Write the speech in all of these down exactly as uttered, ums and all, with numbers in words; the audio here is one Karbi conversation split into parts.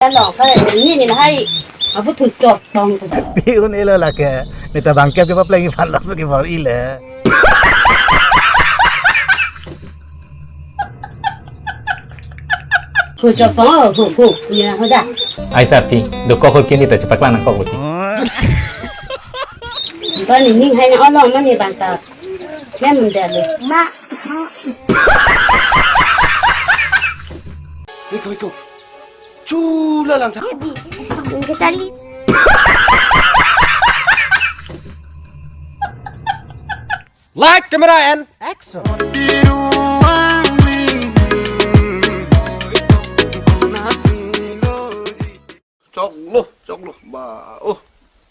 Along kare ni ni hai abu thun chot tong. Pi un-elo lake. Neta bangkep ke papleng ipan lak saki bor ile. Hu chot tong, hu, hu, ya, hoda. Ai sarpi, dokok hol kini ta chepaklang nangkok hol kini. Bang ni ning hai na along mane bang ta. Mem mundar le. Ma. Iko, iko. Chula lang. Kecari. Light, camera, and action. Choklo, choklo. Ba, oh.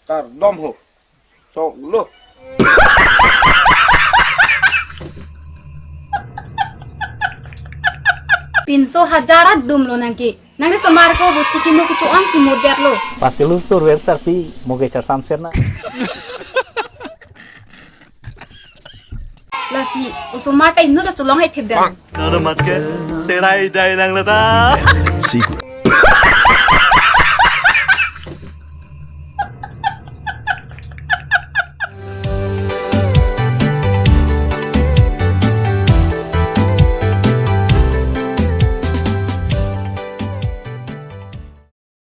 Kardom ho. Choklo. Pinso hajar adum lo nangke. Nang ni somar ko buti kimo kecho-an si modet lo. Pasilu tur ver sarpi, moge sar samser na. Lasi, osomar ta inut ta cholong hai thip dan. Naro mat ke, serai dai lang lata.